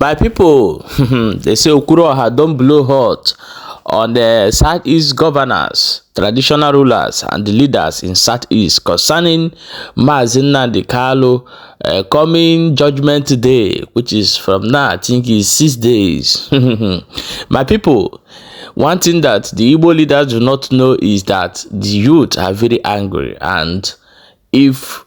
My people, they say Okwuluora don blow hot on the Southeast governors, traditional rulers and the leaders in Southeast concerning Mazi Nnamdi Kanu coming judgment day, which is from now, I think is 6 days. My people, one thing that the Igbo leaders do not know is that the youth are very angry, and if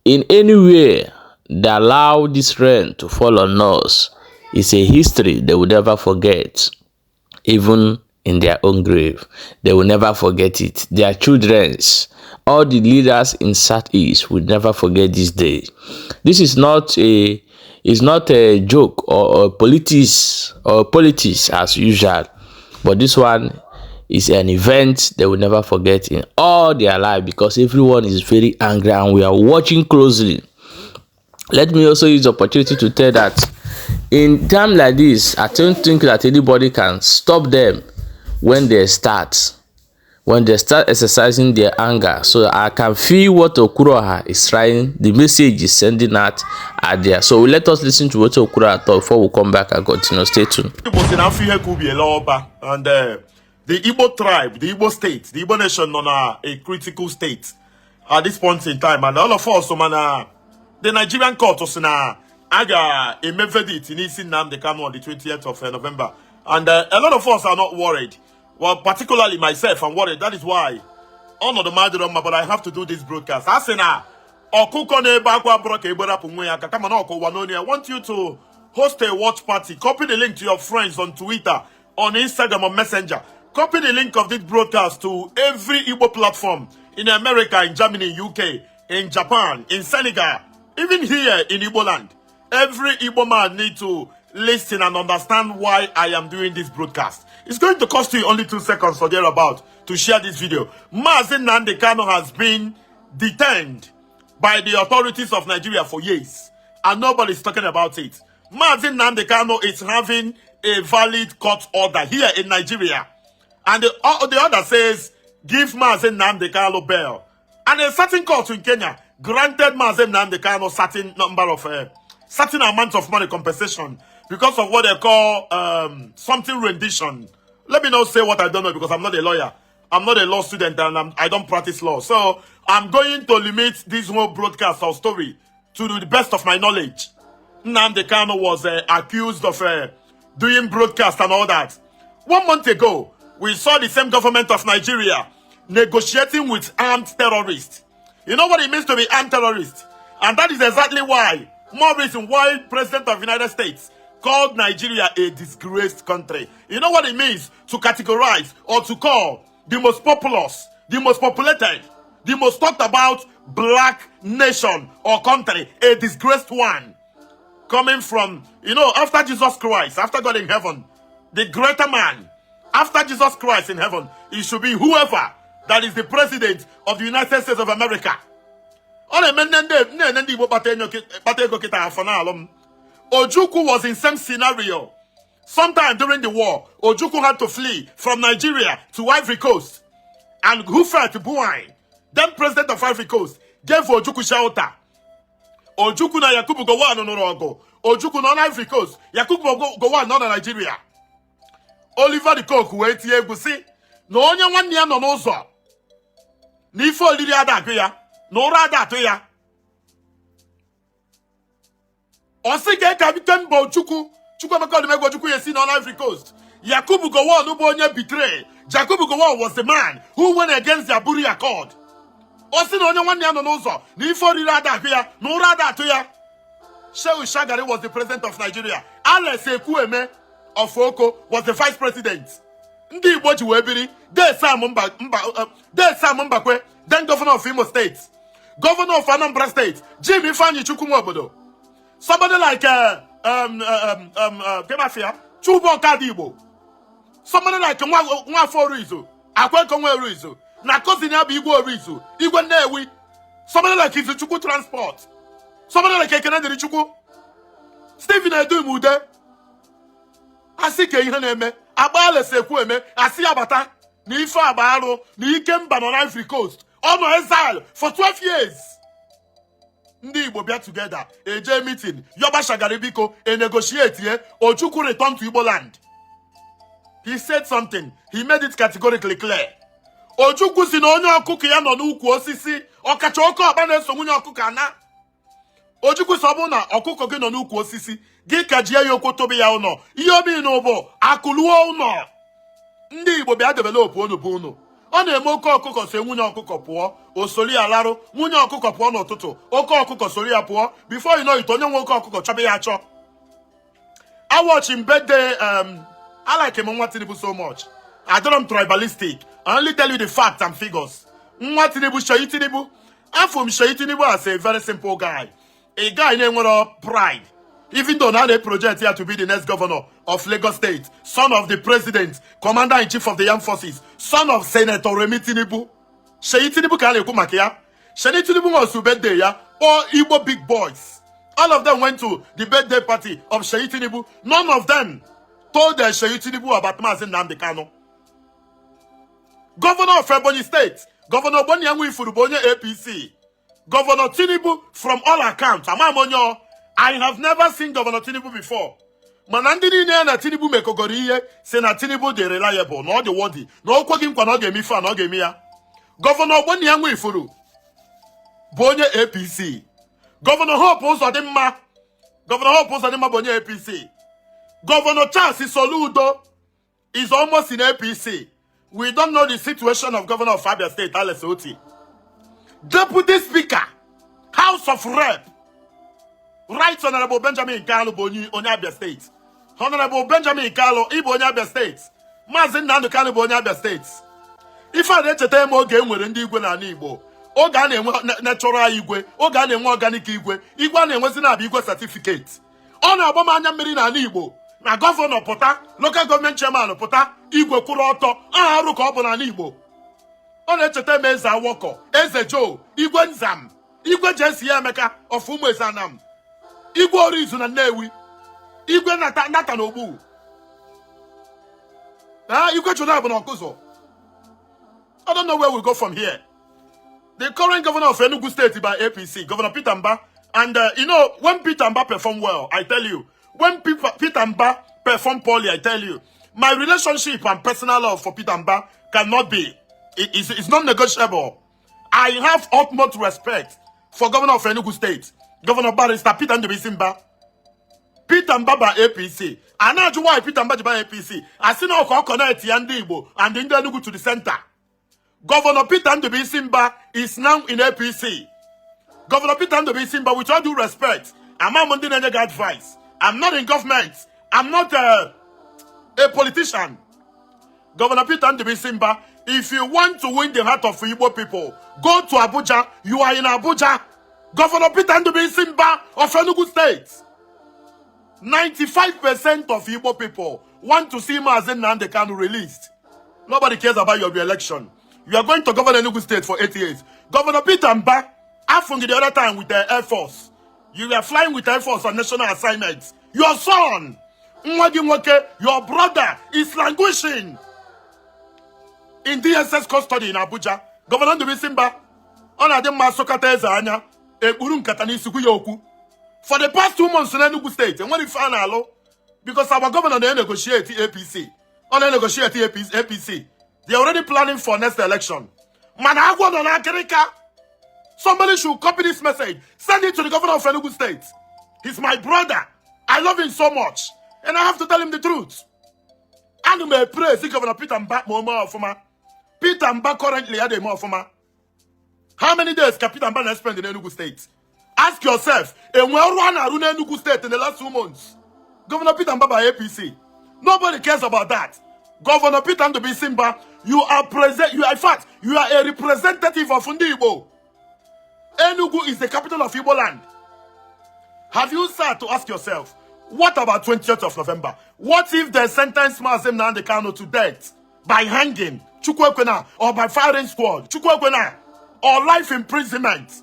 in any way they allow this rain to fall on us, it's a history they will never forget. Even in their own grave, they will never forget it. Their children's, all the leaders in Southeast will never forget this day. This is not a joke or politics as usual, but this one is an event they will never forget in all their life, because everyone is very angry and we are watching closely. Let me also use the opportunity to tell that in time like this, I don't think that anybody can stop them when they start exercising their anger. So I can feel what Okwuluora is trying, the message is sending out there. So let us listen to what Okwuluora thought before we come back and continue. Stay tuned. Igbo si na afọ ihe ka ubi ele ọba, and the Igbo tribe, the Igbo state, the Igbo nation nọ na a critical state at this point in time, and all of us mana the Nigerian court sị na a ga-eme verdict n'isi Nnamdi Kanu on the 20th of November, and a lot of us are not worried. Well, particularly myself, I'm worried. That is why ọnọdụ m adịrọ mma, but I have to do this broadcast. A sị na ọkụkọ na-ebe akwa abụrụ ka egberapụ nwe ya aka kama na ọkụ ụwa n'onu. I want you to host a watch party. Copy the link to your friends on Twitter, on Instagram, on Messenger. Copy the link of this broadcast to every Igbo platform in America, in Germany, UK, in Japan, in Senegal, even here in Igbo land. Every Igbo man need to listen and understand why I am doing this broadcast. It's going to cost you only 2 seconds or thereabout to share this video. Mazi Nnamdi Kanu has been detained by the authorities of Nigeria for years, and nobody's talking about it. Mazi Nnamdi Kanu is having a valid court order here in Nigeria. And the order says, give Mazi Nnamdi Kanu bail. And a certain court in Kenya granted Mazi Nnamdi Kanu certain amount of money compensation because of what they call something rendition. Let me not say what I don't know because I'm not a lawyer. I'm not a law student and I don't practice law. So I'm going to limit this whole broadcast or story to the best of my knowledge. Nnamdi Kanu was accused of doing broadcast and all that. One month ago, we saw the same government of Nigeria negotiating with armed terrorists. You know what it means to be armed terrorist? And that is exactly why, more reason why President of the United States called Nigeria a disgraced country. You know what it means to categorize or to call the most populous, the most populated, the most talked about black nation or country a disgraced one? Coming from, after Jesus Christ, after God in heaven, the greater man, after Jesus Christ in heaven, it should be whoever that is the president of the United States of America. Ọ na-eme nne ndị nne ndị Igbo kpata ego kịta afọ n'alụ m. Ojukwu was in same scenario. Sometime during the war, Ojukwu had to flee from Nigeria to Ivory Coast. And Houphouët Boigny, then president of Ivory Coast, gave Ojukwu shelter. Ojukwu na Yakubu Gowon nụrụ ọgụ. Ojukwu nọ na Ivory Coast, Yakubu Gowon nọ na Nigeria. Oliver de Coque wee tie egwu sị na onye nwanne ya nọ n'ụzọ na ife oriri ada agụ ya na ụra ada atụ ya. Ọ sị ka ka bite mba Ojukwu, Chukwuemeka Odumegwu Ojukwu ya esi nọ na Ivory Coast. Yakubu Gowon bụ onye betray. Yakubu Gowon was the man who went against the Aburi Accord. Ọ sị na onye nwanne ya nọ n'ụzọ na ife oriri ada agụ ya na ụra ada atụ ya. Shehu Shagari was the president of Nigeria. Alex Ekwueme of Oko was the vice president. Ndị Igbo ji wee biri. Dee Sam Mba Mba Dee Sam Mbakwe, then governor of Imo State, governor of Anambra State, Jim Ifeanyi Chukwu Nwobodo. Somebody like Kemafia, Chuba Okadigbo. Somebody like Nwafọ Orizu, Akweko Nwe Orizu, na cousin ya bụ Igwe Orizu, Igwe Nnewi. Somebody like Izuchukwu Transport. Somebody like Ekene Dịrị Chukwu. Stephen Edumude. Asị ka ihe na-eme agba Alex Ekwueme asị ya bata na ife agba arụ na ike mba nọ na Ivory Coast, ọ nọ exile for 12 years. Ndị Igbo bịa together, eje meeting, yọba Shagari biko, e negotiate ye, Ojukwu return to Igbo land. He said something. He made it categorically clear. Ojukwu si na onye ọkụkọ ya nọ n'ukwu osisi, ọkacha oke ọkpa na-eso nwunye ọkụkọ ana. Ojukwu sị ọ bụrụ na ọkụkọ gị nọ n'ukwu osisi, gị ka jie ya okwu tobe ya ụnọ. Ihe obi na ụbụ akụluo ụnọ. Ndị Igbo bịa develop unu bụ unu. Ọ na-eme oke ọkụkọ so nwunye ọkụkọ pụọ, o soro ya larụ. Nwunye ọkụkọ pụọ n'ụtụtụ, oke ọkụkọ soro ya pụọ. Before you know it, onye nwe oke ọkụkọ chọba ya achọ. I watch him birthday. I like him, Nwa Tinubu, so much. I don't am tribalistic. I only tell you the facts and figures. Nwa Tinubu, Seyi Tinubu. I'm from Seyi Tinubu as a very simple guy. A guy named pride. Even though now they project here to be the next governor of Lagos State, son of the president, commander-in-chief of the armed forces, son of Senator Remi Tinubu. Seyi Tinubu ka a na-ekwu maka ya. Seyi Tinubu was to birthday ya, all Igbo big boys. All of them went to the birthday party of Seyi Tinubu. None of them told the Seyi Tinubu about Mazi Nnamdi Kanu. Governor of Ebonyi State, Governor Ogbonna Nwifuru bụ onye APC. Governor Tinubu, from all accounts, ama m onye ọ, I have never seen Governor Tinubu before. Mana ndị niile ya na Tinubu mekọgoro ihe si na Tinubu dị reliable, na ọ dị worthy, na o kweghị nkwa na ọ ga-eme ife a na ọ ga-eme ya. Governor Ogbonna Nwifuru bụ onye APC. Governor Hope Uzodimma, Governor Hope Uzodimma bụ onye APC. Governor Charles Soludo is almost in APC. We don't know the situation of Governor of Abia State, Alex Otti. Deputy Speaker, House of Rep, Right Honorable Benjamin Kalu bụ onye Abia State. Honorable Benjamin Kalu, ịbụ onye Abia State. Maazị Nnamdi Kanu bụ onye Abia State. Ife a na-echeta m oge e nwere ndị igwe n'ala Igbo. Oge a na-enwe natural igwe, oge a na-enwe organic igwe, igwe a na-enwezi na-abịa igwe certificate. Ọ na-agba m anya mmiri n'ala Igbo na governor pụta, local government chairman pụta, igwe kwụrụ ọtọ. Aha arụ ka ọ bụ n'ala Igbo. Ọ na-echeta m Eze Awọkọ, Eze Joe, Igwe Nzam, Igwe Jesi Emeka of Ụmụeze Anam, Igwe Orizu na Nnewi, Igwe Nata Nata na Ogbu, ah, Igwe Jonab na Ọkụzọ. I don't know where we go from here. The current governor of Enugu State by APC, Governor Peter Mba, and when Peter Mba perform well, I tell you, when Peter Mba perform poorly, I tell you, my relationship and personal love for Peter Mba cannot be, it's not negotiable. I have utmost respect for Governor of Enugu State, Governor Barrister Peter Ndubuisi Mba. Peter Mba ba APC. A na-ajụ why Peter Mba ji ba APC. A sị na ọka ọ connect ya ndị Igbo and ndị Enugu to the center. Governor Peter Ndubuisi Mba is now in APC. Governor Peter Ndubuisi Mba, with all due respect, ama m ndị na-enye gị advice. I'm not in government. I'm not a politician. Governor Peter Ndubuisi Mba, if you want to win the heart of Igbo people, go to Abuja. You are in Abuja. Governor Peter Ndubuisi Mba of Enugu State. 95% of Igbo people want to see Mazi Nnamdi Kanu released. Nobody cares about your re-election. You are going to govern Enugu State for 8 years. Governor Peter Mba, afụ the other time with the Air Force. You were flying with Air Force on national assignments. Your son, nwa gị nwoke, your brother, is languishing in DSS custody in Abuja. Governor Ndubuisi Mba, ọ na-adị mma asụkata eze anya, ekpuru nkata n'isi kwu ya okwu. For the past 2 months in Enugu State, enwere ife a na-alụ because our governor na-negotiate APC. Ọ na-negotiate APC. APC. They are already planning for next election. Mana agwọ nọ n'akịrịka. Somebody should copy this message. Send it to the governor of Enugu State. He's my brother. I love him so much. And I have to tell him the truth. Ana m praise Governor Peter Mba ma o mee ọfụma. Peter Mba currently had eme ọfụma. How many days can Peter Mba na spend in Enugu State? Ask yourself, enwe ọrụ a na-arụ n'Enugu State in the last 2 months? Governor Peter Mba by APC. Nobody cares about that. Governor Peter Ndubuisi Mba, you are present, you are in fact, you are a representative of Ndi Igbo. Enugu is the capital of Igbo land. Have you sat to ask yourself, what about 20th of November? What if they sentence Mazi Nnamdi Kanu to death by hanging, Chukwu ekwena, or by firing squad, Chukwu ekwena, or life imprisonment?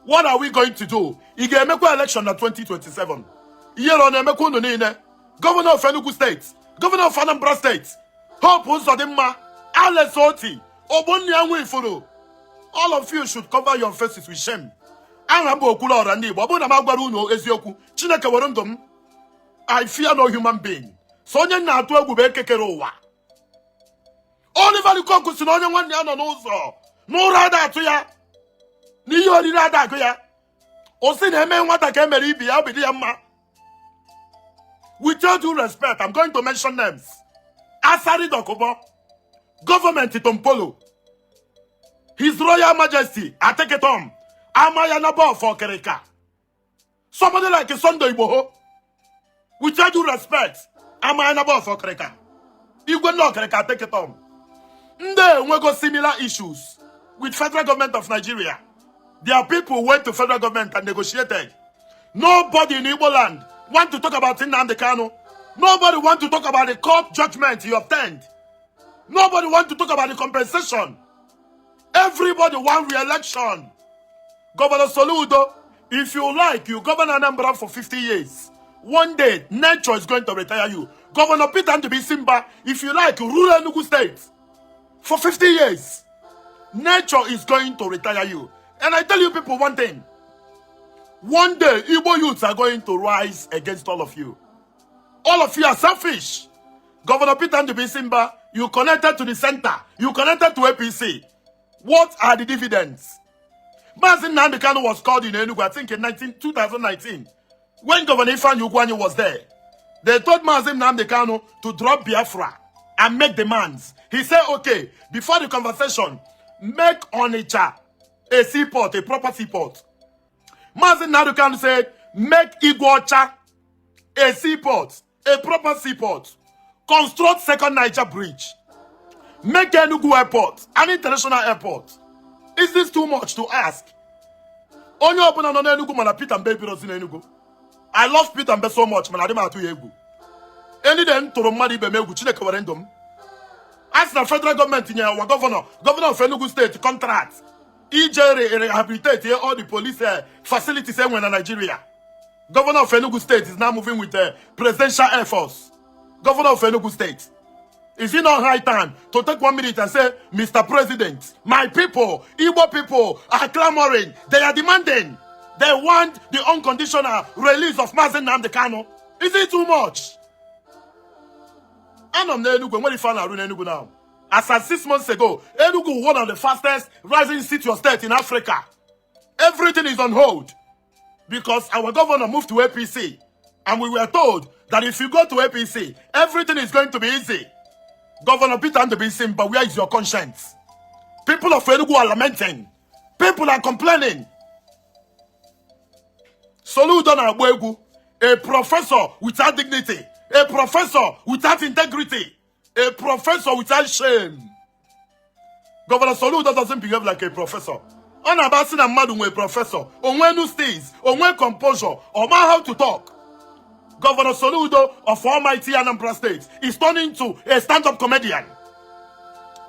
What are we going to do? Ị ga-emekwa election na 2027? Ihere ọ na-emekwa unu niile? Governor of Enugu State, Governor of Anambra State, Hope Uzodimma, Alex Otti, Ogbonna Nwifuru, all of you should cover your faces with shame. Aha m bụ Okwuluọra ndị Igbo. Ọ bụrụ na m agwara unu eziokwu, Chineke were ndụ m. I fear no human being. So onye m na-atụ egwu bụ ekekere ụwa. Oliver Lukoku si na onye nwanne ya nọ n'ụzọ n'ụra ada atụ ya, n'ihe oriri ada agụ ya. O si na eme nwata ka emere ibi ya, obi dị ya mma. With all due respect, I'm going to mention names. Asari Dokubo, Government Tompolo, His Royal Majesty Ateke Tom, Amayanabo of Okrika, somebody like Sunday Igboho. With all due respect, Amayanabo of Okrika, Igwe ndị Okrika, Ateke Tom, ndị enwego similar issues with federal government of Nigeria. Their people went to federal government and negotiated. Nobody in Igbo land want to talk about Nnamdi Kanu. Nobody want to talk about the court judgment he obtained. Nobody want to talk about the compensation. Everybody want re-election. Governor Soludo, if you like, you govern Anambra for 50 years. One day, nature is going to retire you. Governor Peter Ndubuisi Mbah, if you like, rule Enugu State for 50 years. Nature is going to retire you. And I tell you people one thing. One day, Igbo youths are going to rise against all of you. All of you are selfish. Governor Peter Ndubuisi Mbah, you connected to the center. You connected to APC. What are the dividends? Mazi Nnamdi Kanu was called in Enugu, I think in 2019, when Governor Ifeanyi Ugwuanyi was there. They told Mazi Nnamdi Kanu to drop Biafra and make demands. He said, "Okay, before the conversation, make Onitsha a seaport, a proper seaport." Mazi Nnamdi Kanu said, "Make Igweocha a seaport, a proper seaport. Construct Second Niger Bridge. Make Enugu Airport an international airport." Is this too much to ask? Onye ọbụla nọ n'Enugu mana Peter Mbe birozi n'Enugu. I love Peter Mbe so much, mana adị m atụ ya egwu. Any day m tụrụ mmadụ ibe m egwu, Chineke were ndụ m. A sị na federal gọọmenti nyere wa governor, governor of Enugu State contract ije rehabilitate all the police facilities enwere na Nigeria. Governor of Enugu State is now moving with the presidential air force. Governor of Enugu State. Is it not high time to take one minute and say, "Mr. President, my people, Igbo people are clamoring. They are demanding. They want the unconditional release of Mazi Nnamdi Kanu"? Is it too much? Anọ m n'Enugu, enwere ife a na-arụ n'Enugu now. As at 6 months ago, Enugu, one of the fastest rising city or state in Africa. Everything is on hold because our governor moved to APC. And we were told that if you go to APC, everything is going to be easy. Governor Peter Ndubuisi, but where is your conscience? People of Enugu are lamenting. People are complaining. Soludo na-agba egwu, a professor without dignity, a professor without integrity, a professor without shame. Governor Soludo doesn't behave like a professor. Ọ na-aba sị na mmadụ nwee professor, onwe nu stays, onwe composure, ọ ma how to talk. Governor Soludo of almighty Anambra State is turning to a stand-up comedian.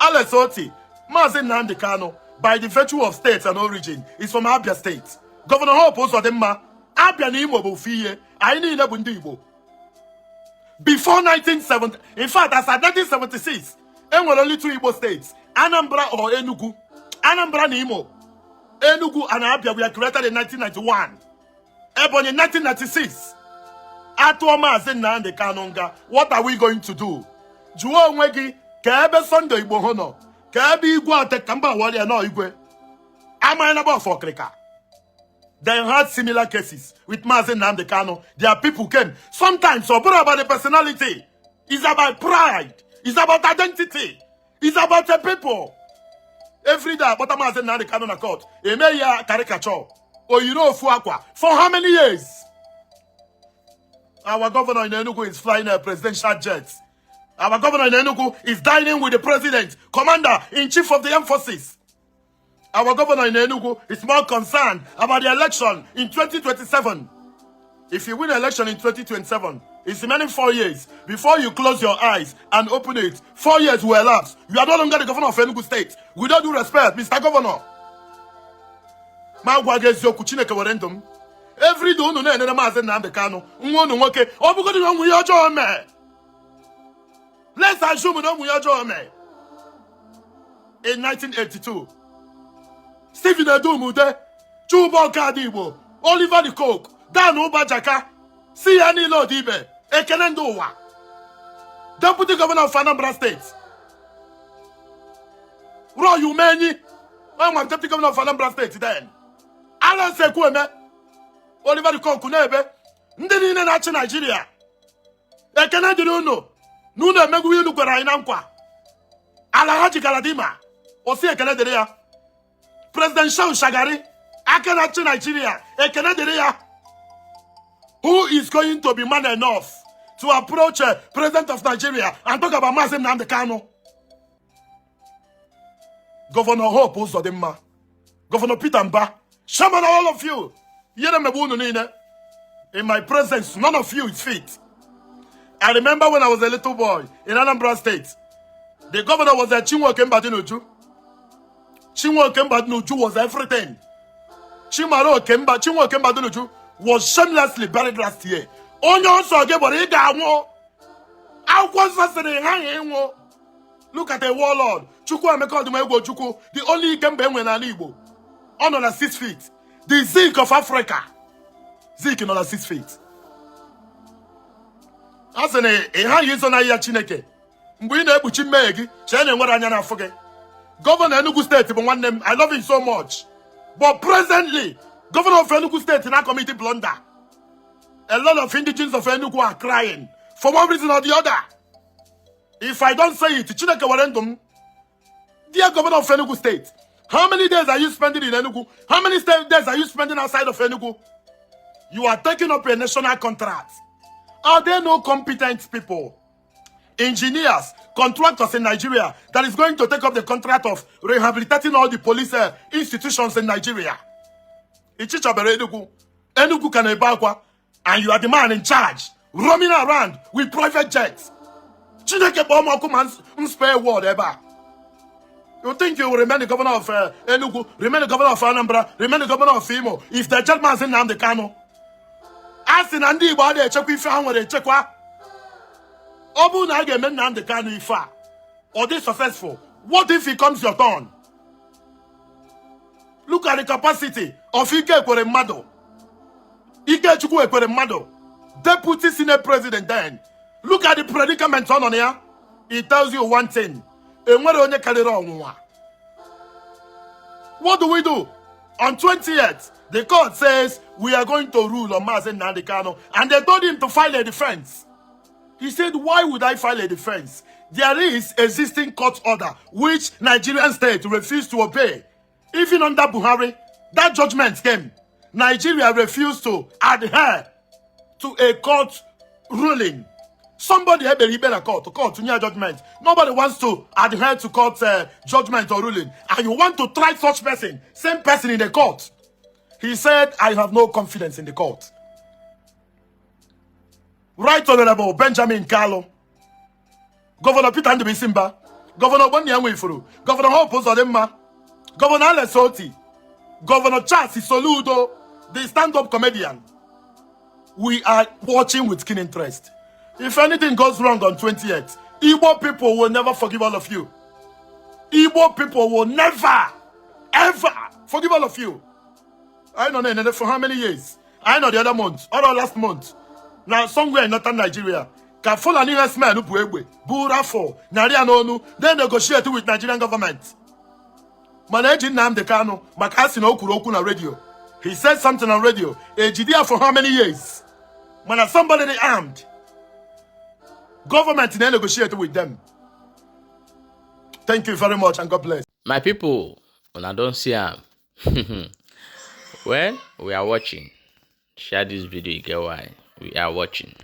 Alex Otti, Mazi Nnamdi Kanu, by the virtue of state and origin, is from Abia State. Governor Hope Uzodimma, Abia na Imo bụ ofu ihe, anyị niile bụ ndị Igbo. Before 1970, in fact, as at 1976, enwere only two Igbo states, Anambra or Enugu. Anambra na Imo. Enugu and Abia were created in 1991. Ebonyi in 1996. Atụọ Maazị Nnamdi Kanu nga, what are we going to do? Jụọ onwe gị ka ebe Sunday Igboho nọ, ka ebe Igwe ate ka mba waria nọ Igwe. Amaghị of Okrika. They had similar cases with Mazi Nnamdi Kanu. Their people came. Sometimes, ọ bụrụ about the personality. It's about pride. It's about identity. It's about the people. Every day, akpọta Mazi Nnamdi Kanu na court. Eme ya caricature. O yiri ofu akwa. For how many years? Our governor in Enugu is flying a presidential jet. Our governor in Enugu is dining with the president, commander in chief of the armed forces. Our governor in Enugu is more concerned about the election in 2027. If you win election in 2027, it's remaining 4 years. Before you close your eyes and open it, 4 years will elapse. You are no longer the governor of Enugu State. With all due respect, Mr. Governor. Ma gwa gị eziokwu, Chineke were ndụ m. Every day unu na-enere Maazị Nnamdi Kanu, nwa unu nwoke, ọ bụgodị na ụmụ ihe ọjọọ mee. Let's assume na ụmụ ihe ọjọọ mee. In 1982, Stephen Edumude Chuba Okadigbo, Oliver De Coque, Dan Ubajaka, si ya niile Odibe, ekene ndị ụwa. Deputy Governor of Anambra State, Roy Umenyi, I'm Deputy Governor of Anambra State then. Alan Ekwueme, Oliver De Coque na-ebe, ndị niile na-achị Naijiria, ekene dịrị unu na unu emegbu ihe unu kwere anyị na nkwa. Ala ha ji Galadima, osi ekene dịrị ya. President Shehu Shagari, aka na-achị Naijiria, ekene dịrị ya. Who is going to be man enough to approach President of Nigeria and talk about Mazi Nnamdi Kanu? Governor Hope Uzodimma, Governor Peter Mba, shame on all of you. Ihere megbu unu niile. In my presence, none of you is fit. I remember when I was a little boy in Anambra State, the governor was a Chinwoke Mbadinuju. Chinwoke Mbadinuju was everything. Chinwoke Mbadinuju was shamelessly buried last year. Onye ọsọ gị gbara ị ga-anwụ. Akwụkwọ nsọ sịrị ha ịnwụ. Look at a warlord. Chukwuemeka Odumegwu Ojukwu, the only Ikemba enwe n'ala Igbo. Ọ nọ na 6 feet. The Zik of Africa. Zik nọ na 6 feet. A sị na ị ghaghị izo na ya Chineke. Mgbe ị na-ekpuchi mmehie gị, chee na enwere anya n'afọ gị. Governor Enugu State bụ nwanne m. I love him so much. But presently, Governor of Enugu State na commit blunder. A lot of indigenes of Enugu are crying for one reason or the other. If I don't say it, Chineke were ndụ m. Dear Governor of Enugu State, how many days are you spending in Enugu? How many days are you spending outside of Enugu? You are taking up a national contract. Are there no competent people, engineers, contractors in Nigeria that is going to take up the contract of rehabilitating all the police institutions in Nigeria? Ichichabere Enugu. Enugu ka na-ebe akwa, and you are the man in charge, roaming around with private jets. Chineke kpọọ m ọkụ ma m spare word ebe a. You think you will remain the governor of Enugu, remain the governor of Anambra, remain the governor of Imo if the gentleman Nnamdi Kanu? A sị na ndị Igbo adịghị echekwa ife ha nwere echekwa. Ọ bụrụ na a ga-eme Nnamdi Kanu ife a, ọ dị successful, what if it comes your turn? Look at the capacity of Ike Ekweremadu. Ikechukwu Ekweremadu, Deputy Senate President then. Look at the predicament ọ nọ na ya. It tells you one thing: enwere onye karịrị ọnwụnwa. What do we do? On 20th, the court says we are going to rule on Mazi Nnamdi Kanu, and they told him to file a defense. He said, "Why would I file a defense? There is existing court order which Nigerian state refused to obey." Even under Buhari, that judgment came. Nigeria refused to adhere to a court ruling. Somebody had a court, court near judgment. Nobody wants to adhere to court judgment or ruling. And you want to try such person, same person in the court. He said, "I have no confidence in the court." Right Honorable Benjamin Kalu, Governor Peter Ndubuisi Mbah, Governor Ogbonnia Nwifuru, Governor Hope Uzodimma, Governor Alex Otti, Governor Charles Soludo, the stand-up comedian. We are watching with keen interest. If anything goes wrong on 28th, Igbo people will never forgive all of you. Igbo people will never, ever forgive all of you. I know for how many years? I know the other month, or last month. Now, somewhere in northern Nigeria, ka Fulani herdsmen bu egbe, bu rifle, nyarị ya n'onu, they negotiate with Nigerian government. Mana eji Nnamdi Kanu maka a sị na o kwuru okwu na radio. He said something on radio. Ejide ya for how many years? Mana somebody dey armed. Government na-negotiate with them. Thank you very much and God bless. My people, una don see am. Well, we are watching. Share this video, e get why. We are watching.